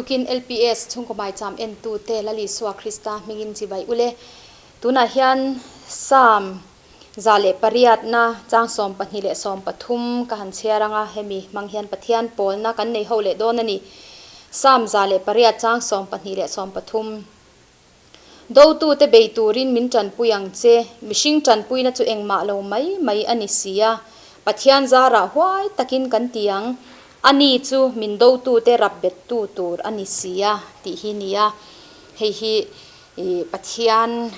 Tukin LPS chhungkaw maicham entute Lal Isua Krista hmingin chibai ule. Tunah hian Psalm 108na chang 12 leh 13 ka han chhiar anga hemi hmang hian Pathian pawlna kan nei ho leh dawn a ni. Psalm 108 chang 12 leh 13. Dotute bei turin min tanpui ang che, mihring tanpuina chu engmah lo mai mai a ni si a, Pathian zarah huai takin kan ti ang, ani chu min dotute rap bettu tur a ni si a, tih hi nia. Hei hi Pathian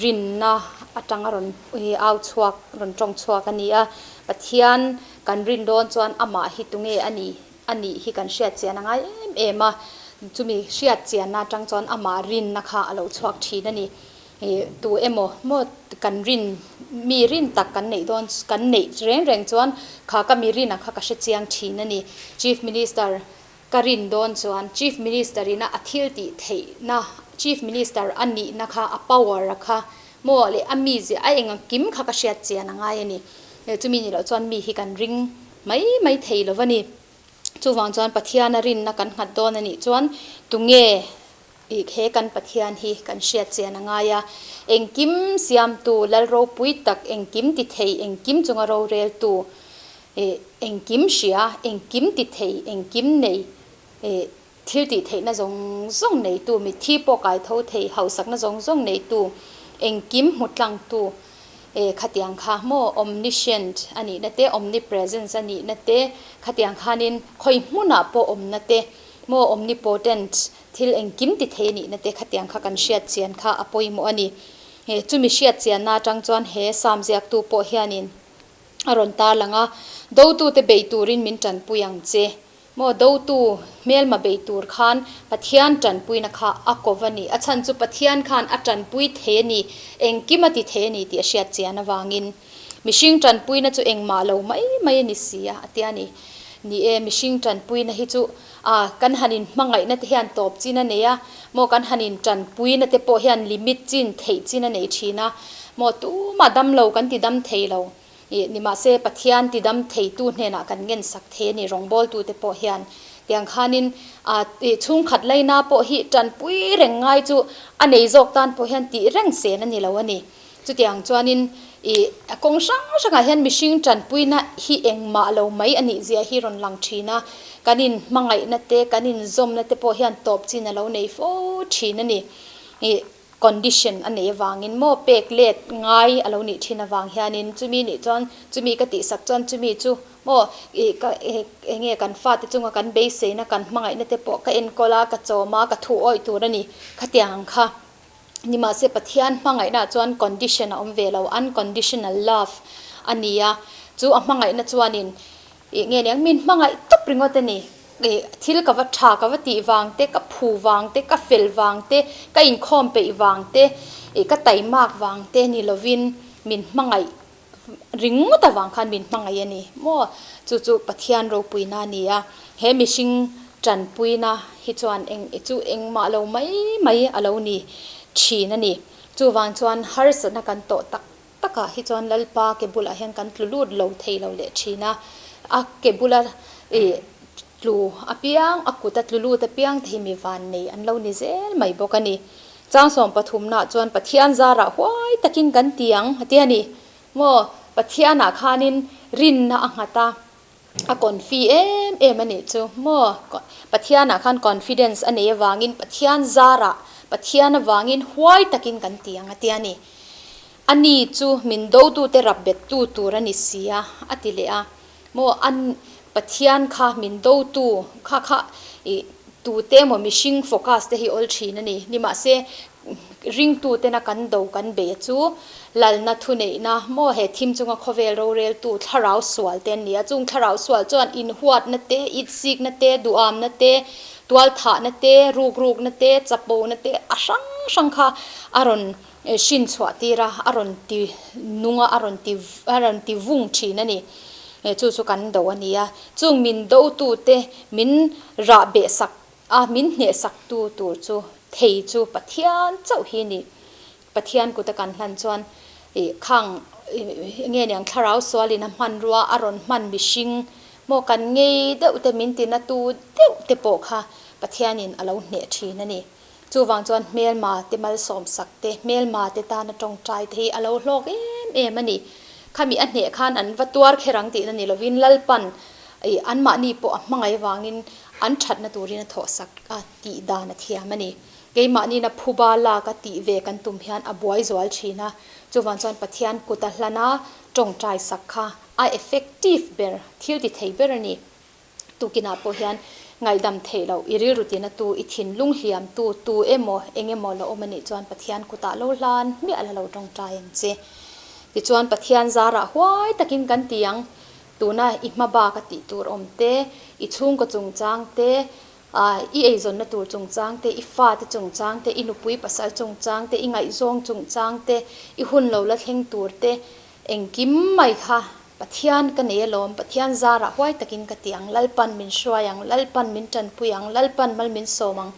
rinna atanga rawn au chhuak, rawn tawng chhuak a ni a, Pathian kan rin dawn chuan amah hi tunge a ni a nih hi kan hriat chian a ngai em em a, chumi hriat chianna atang chuan amah rinna kha a lo chhuak thin a ni. Ih tu emaw maw kan rin mi rin tak kan neih dawn kan neih reng reng chuan kha ka mi rin ang kha ka hre chiang thin a ni. Chief Minister ka rin dawn chuan Chief Minister ina a thil tih theihna Chief Minister a nihna kha a power a kha maw leh a mizia a eng ang kim kha ka hriat chian a ngai a ni. Chumi ni loh chuan mi hi kan ring mai mai thei lo a ni. Chuvang chuan Pathiana rinna kan nghat dawn a nih chuan tunge ih he kan Pathian hi kan hriat chian a ngai a. Engkim siamtu lal ropui tak, engkim ti thei, engkim chunga roreltu ih engkim hria, engkim ti thei, engkim nei ih thil tih theihna zawng zawng neitu, mitthi pawh kai tho thei, hausakna zawng zawng neitu, engkim hmu tlangtu e khatiang kha maw omniscient a nihna te, omnipresence a nihna te, khatiang khanin khawi hmunah pawh awmna te, maw omnipotent thil engkim ti thei a nihna te khatiang kha kan hriat chian kha a pawimawh a ni. E chumi hriat chianna atang chuan he Psalm ziaktu pawh hianin a rawn tarlang a, Dotute bei turin min tanpui ang che. Maw dotu hmelma bei tur khan Pathian tanpuina kha a ko va ni. A chhan chu Pathian khan a tanpui thei a ni, engkim a ti thei a ni tih a hriat chian avangin. Mihring tanpuina chu engmah lo mai mai a ni si a, a ti a ni. Ni e, mihring tanpuina hi chu a kan han inhmangaihna te hian tawp chin a nei a, maw kan han intanpuina te pawh hian limit chin, theih chin a nei thin a, maw tumah dam lo kan ti dam thei lo. Ih, nimahse Pathian tidam theitu hnenah kan ngensak thei a ni, rawngbawltute pawh hian. Tiang khanin ah ih chhungkhat laina pawh hi tanpui reng ngai chu a nei zawk tan pawh hian tih reng sen a ni lo a ni. Chutiang chuanin ih a kawng hrang hrangah hian mihring tanpuina hi engmah lo mai a nih zia hi rawn lang thin a, kan inhmangaihna te, kan inzawmna te pawh hian tawp chin a lo nei fo thin a ni. Ih. Condition a nei avangin maw pek let ngai a lo nih thin avang hianin chumi nih chuan chumi ka tihsak chuan chumi chu maw ih ka eng nge kan fate chunga kan beiseina kan hmangaihna te pawh ka enkawl a ka chawm a ka thu awih tur a ni khatiang ang kha nimahse Pathian hmangaihna ah chuan condition a awm ve lo unconditional love a ni a chu a hmangaihna chuanin Ih nge niang min hmangaih tawp ringawt a ni. Ih thil ka va tha ka va tih vang te, ka phu vang te, ka fel vang te, ka inkhawm peih vang te, ih ka taimak vang te ni lovin min hmangaih ringawt avang khan min hmangaih a ni maw? Chu chu Pathian ropuina a ni a, he mihring tanpuina hi chuan eng chu engmah lo mai mai a lo ni thin a ni. Chuvang chuan harsatna kan tawh tak Takah hi chuan Lalpa ke bulah hian kan tlu lut lo thei lo leh thin a, a ke bula ih tlu apiang, a kut a tlu lut apiang te hi mi van nei an lo ni zel mai bawk a ni. Chang sawm pathumnaah chuan Pathian zarah huai takin kan ti ang a ti a ni. Maw Pathianah khanin rinna a nghat a, a confi em em a nih chu maw Pathianah khan confidence a nei avangin Pathian zarah Pathian avangin huai takin kan ti ang a ti a ni. A ni chu min dotute rap bettu tur a ni si a, a ti leh a. Maw a Pathian kha min dotu kha kha ih tute emaw mihring focus te hi awl thin a ni. Nimahse ringtutena kan do kan bei chu lalna thuneihna maw he thim chunga khawvel roreltu thlarau sual te an ni a. Chung thlarau sual chuan inhuatna te, itsikna te, duhamna te, tualthahna te, rukrukna te, chapona te a hrang hrang kha a rawn hrin chhuah tir a, a rawn ti nung a, a rawn ti a rawn ti vung thin a ni. Chu chu kan do a ni a. Chung min dotute min rah beh sak a, min hneh sak tu tur chu thei chu Pathian chauh hi a ni. Pathian kuta kan hlan chuan ih khang nge niang thlarau sualin a hmanrua a rawn hman mihring maw kan ngei deuh te min tina tu deuh te pawh kha Pathianin a lo hneh thin a ni. Chuvang chuan hmelma te malsawmsak te, hmelma te tana tawngtai te hi a lo hlawk em em a ni. Khami a hneh khan an va tuar kher ang tihna ni lovin Lalpan ih anmahni pawh a hmangaih avangin an thatna turin a thawhsak a tih dan a thiam a ni. Keimahniina phuba lak a tih ve kan tum hian a buai zual thin a, chuvang chuan Pathian kut a hlan a tawngtai sak kha a effective ber, thil ti thei ber a ni. Tukinah pawh hian ngaihdam theih loh, i rilru tina tu, i thinlung hliam tu, tu emaw, eng emaw la awm a nih chuan Pathian kutah lo hlan hmiah la lo tawngtai ang che. Tichuan Pathian zarah huai takin kan ti ang, tuna i hma bak a tih tur awm te, i chhungkaw chungchang te, i eizawnna tur chungchang te, i fate chungchang te, i nupui pasal chungchang te, i ngaihzawng chungchang te, i hun lo la thleng tur te, Engkim mai kha Pathian ka nei alawm, Pathian zarah huai takin ka ti ang, Lalpan min hruai ang, Lalpan min tanpui ang, Lalpan mal min sawm ang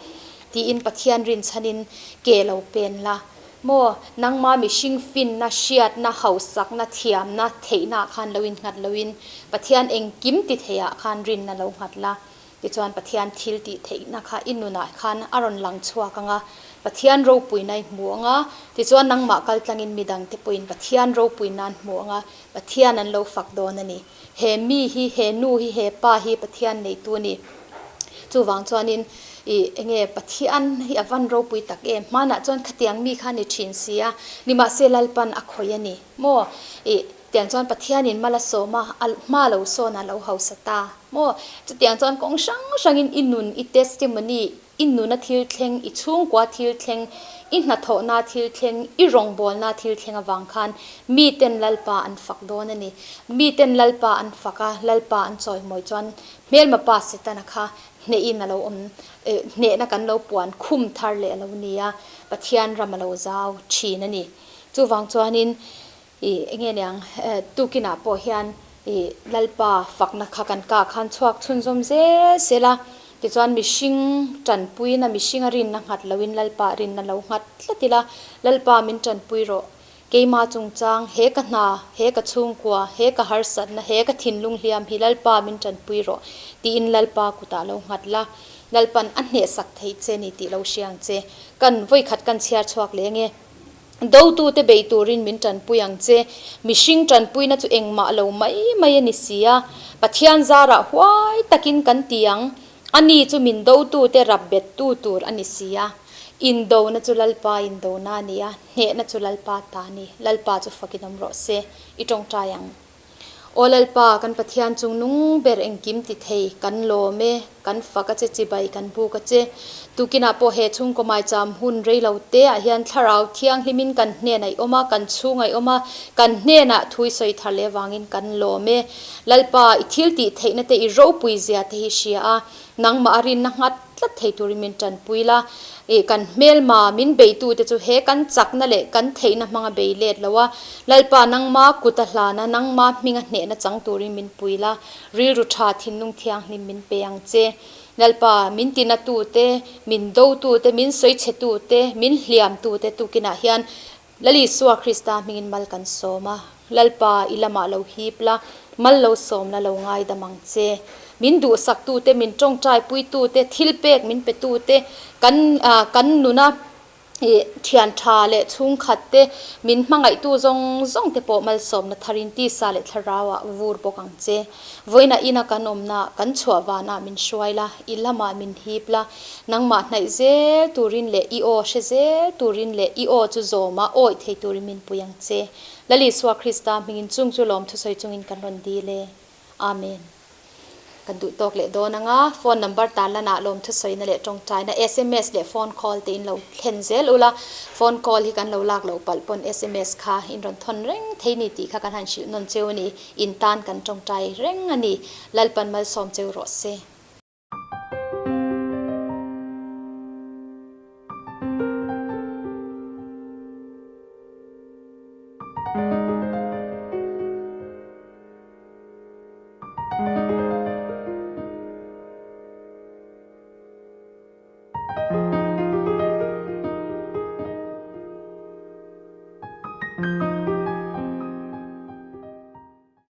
tiin Pathian rinchhanin ke lo pen la. Maw, nangma mihring finna, hriatna, hausakna, thiamna, theihna ah khan lo innghat loin Pathian engkim ti theiah khan rinna lo nghat la. Tichuan Pathian thil tih theihna kha i nunah khan a rawn lang chhuak ang a, Pathian ropuina i hmu ang a, tichuan nangmah kal tlangin midangte pawhin Pathian ropuina an hmu ang a, Pathian an lo fak dawn a ni. He mi hi, he nu hi, he pa hi Pathian neitu a ni. Chuvang chuanin i enge Pathian hi a van ropui tak em? Hmanah chuan khatiang mi kha a ni thin si a, nimahse Lalpan a khawih a ni maw? I Tiang chuan Pathianin mal a sawm a, a hma lo sawn a lo hausa ta maw? Chutiang chuan kawng hrang hrangin i nun, i testimony, i nuna thil thleng, i chhungkua thil thleng, i hnathawhna thil thleng, i rawngbawlna thil thleng avang khan miten Lalpa an fak dawn a ni. Miten Lalpa an fak a, Lalpa an chawimawi chuan hmelma pa Setana kha hnehin a lo awm, hnehna kan lo puan khum thar leh a lo ni a, Pathian ram a lo zau thin a ni. Chuvang chuanin I enge niang tukinah pawh hian i Lalpa fakna kha kan kah khan chhuak chhunzawm zel zel a, tichuan mihring tanpuina mihringa rinna nghat loin Lalpa rinna lo nghat tlat ila, Lalpa min tanpui rawh, keima chungchang, he ka hna, he ka chhungkua, he ka harsatna, he ka thinlung hliam hi Lalpa min tanpui rawh tiin Lalpa kutah lo nghat la, Lalpan a hnehsak theih che ni tih lo hria ang che, kan vawikhat kan chhiar chhuak leh enge. Dotute bei turin min tanpui ang che. Mihring tanpuina chu engmah lo mai mai a ni si a. Pathian zarah huai takin kan ti ang. Ani chu min dotute rap bettu tur a ni si a. Indona chu Lalpa indona a ni a, hnehna chu Lalpa ta a ni. Lalpa chu fakin awm rawh se. I tawngtai ang. Aw Lalpa, kan Pathian chung nung ber engkim ti thei, kan lawm e, kan fak a che, chibai kan buk a che. Tukinah pawh he chhungkaw maicham hun rei lo te ah hian Thlarau Thianghlimin kan hnen a i awm a, kan chhung a i awm a, kan hnenah thui sawi thar leh avangin kan lawm e. Lalpa, i thil tih theihna te i ropui zia te hi hria a, nangmah a rinna nghat tlat thei turin min tanpui la. Ih, kan hmelma min beitute chu he kan chakna leh kan theihna hmanga bei let lo a, Lalpa nangma kut a hlana nangma hminga hnehna chang turin min pui la, rilru tha thinlung thianghlim min pe ang che. Lalpa, min tinatute, min dotute, min sawichhetute, min hliamtute tukinah hian Lal Isua Krista hmingin mal kan sawm a, Lalpa i lamah lo hip la, mal lo sawm la lo ngaidam ang che. Min duhsaktute, min tawngtaipuitute, thilpek min petute, kan kan nuna ih thian tha leh chhungkhat te, min hmangaihtu zawng zawng te pawh malsawmna tharin tisa leh thlarauah vur bawk ang che. Vawiinah ina kan awmna, kan chhuah vanah min hruai la, i lamah min hip la, nangmah hnaih zel turin leh i aw hre zel turin leh i aw chu zawma awih thei turin min pui ang che. Lal Isua Krista hmingin chung chu lawm thusawi chungin kan rawn dil e. Amen. Kan duh tawk leh dawn anga phone number tarlanah lawm thusawina leh tawngtaina sms leh phone call te in lo thlen zel ula, phone call hi kan lo lak loh palh pawn sms kha in rawn thawn reng thei ni tih kha kan han hrilh nawn cheu a ni, in tan kan tawngtai reng a ni. Lalpan malsawm cheu rawh se.